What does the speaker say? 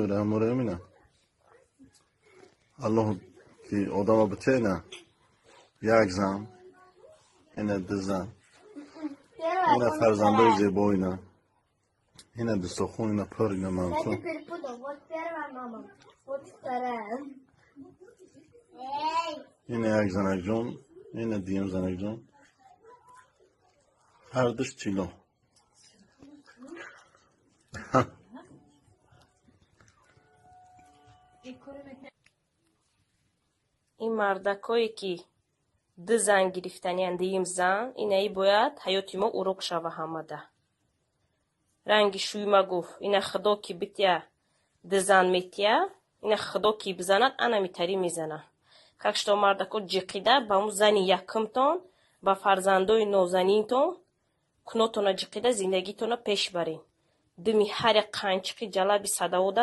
Бисмиллоҳи ина. Аллоҳ ки одама битена, як зан, ина ду зан, ина фарзандои зебо, ина, ина дастурхон, ина пур, ина манту. Я перепутал. Вот первая мама, вот вторая. Эй! Ина як занакҷон, ина дуюм занакҷон, ҳардуш тилло. Ин мардакое, ки ду зан гирифтаниянд, дуюм зан, инаи бояд ҳаёти мо урок шава ҳамада. Ранги шӯйма гуфт, ина худо ки битя, ду зан метия, ина худо ки бизанад, ана митарӣ мезана. Как что мардако ҷиқида ба му зани якумтон, ба фарзандои нозанинтон кунотона ҷиқида зиндагитона пеш барен. Думи ҳар як қанчиқи ҷалаби садавода.